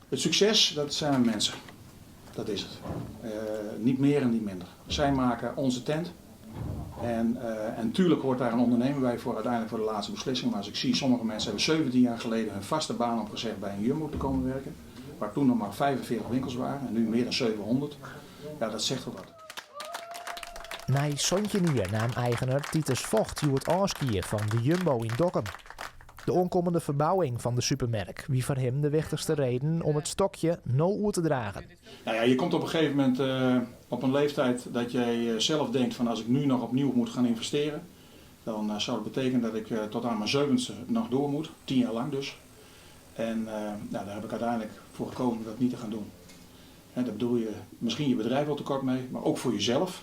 Het succes, dat zijn mensen. Dat is het. Niet meer en niet minder. Zij maken onze tent. En, en tuurlijk hoort daar een ondernemer bij voor uiteindelijk voor de laatste beslissing. Maar als ik zie, sommige mensen hebben 17 jaar geleden hun vaste baan opgezegd bij een Jumbo te komen werken. Waar toen nog maar 45 winkels waren en nu meer dan 700. Ja, dat zegt wel wat. Nei 17 jier naam eigener Titus Vogt hjoed ôfskie fan de Jumbo yn Dokkum. De oankommende ferbouwing fan de supermerk wie foar him de wichtichste reden om it stokje no oer te dragen. Nou ja, je komt op een gegeven moment op een leeftijd dat jij zelf denkt van als ik nu nog opnieuw moet gaan investeren, dan zou dat betekenen dat ik tot aan mijn 70ste nog door moet, 10 jaar lang dus. En nou, daar heb ik uiteindelijk voor gekozen om dat niet te gaan doen. Hè, daar bedoel je misschien je bedrijf wel tekort mee, maar ook voor jezelf.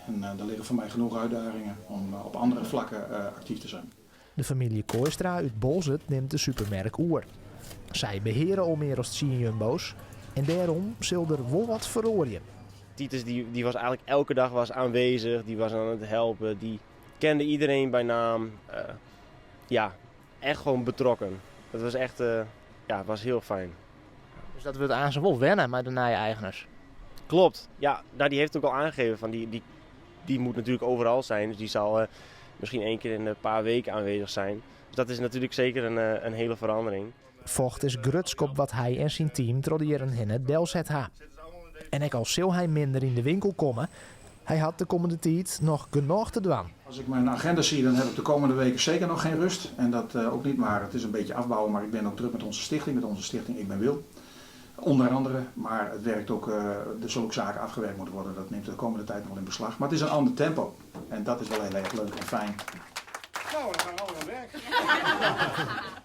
En daar liggen voor mij genoeg uitdagingen om op andere vlakken actief te zijn. De famylje Kooistra út Boalsert nimt de supermerk oer. Sy beheare al mear as 10 Jumbo's en dêrom sil der wol wat feroarje. Titus die was eigenlijk elke dag was aanwezig, die was aan het helpen, die kende iedereen bij naam. Ja, echt gewoon betrokken. Dat was echt, ja, het was heel fijn. Dus dat wurdt aanst wol wenne mei de nije eigeners? Klopt, ja. Nou, die heeft ook al aangegeven van die moet natuurlijk overal zijn. Dus die zal misschien 1 keer in een paar weken aanwezig zijn. Dus dat is natuurlijk zeker een hele verandering. Vogt is grutsk op wat hy en syn team troch de jierren hinne delset ha. En ek al sil hy minder yn de winkel komme, hy hat de kommende tiid noch genôch te dwaan. Als ik mijn agenda zie, dan heb ik de komende weken zeker nog geen rust. En dat ook niet, maar het is een beetje afbouwen. Maar ik ben ook druk met onze stichting, met onze stichting Ik Ben Wil. Onder andere, maar het werkt ook, er zullen ook zaken afgewerkt moeten worden. Dat neemt de komende tijd nog wel in beslag. Maar het is een ander tempo. En dat is wel heel erg leuk en fijn. Nou, dan gaan we alweer aan het werk.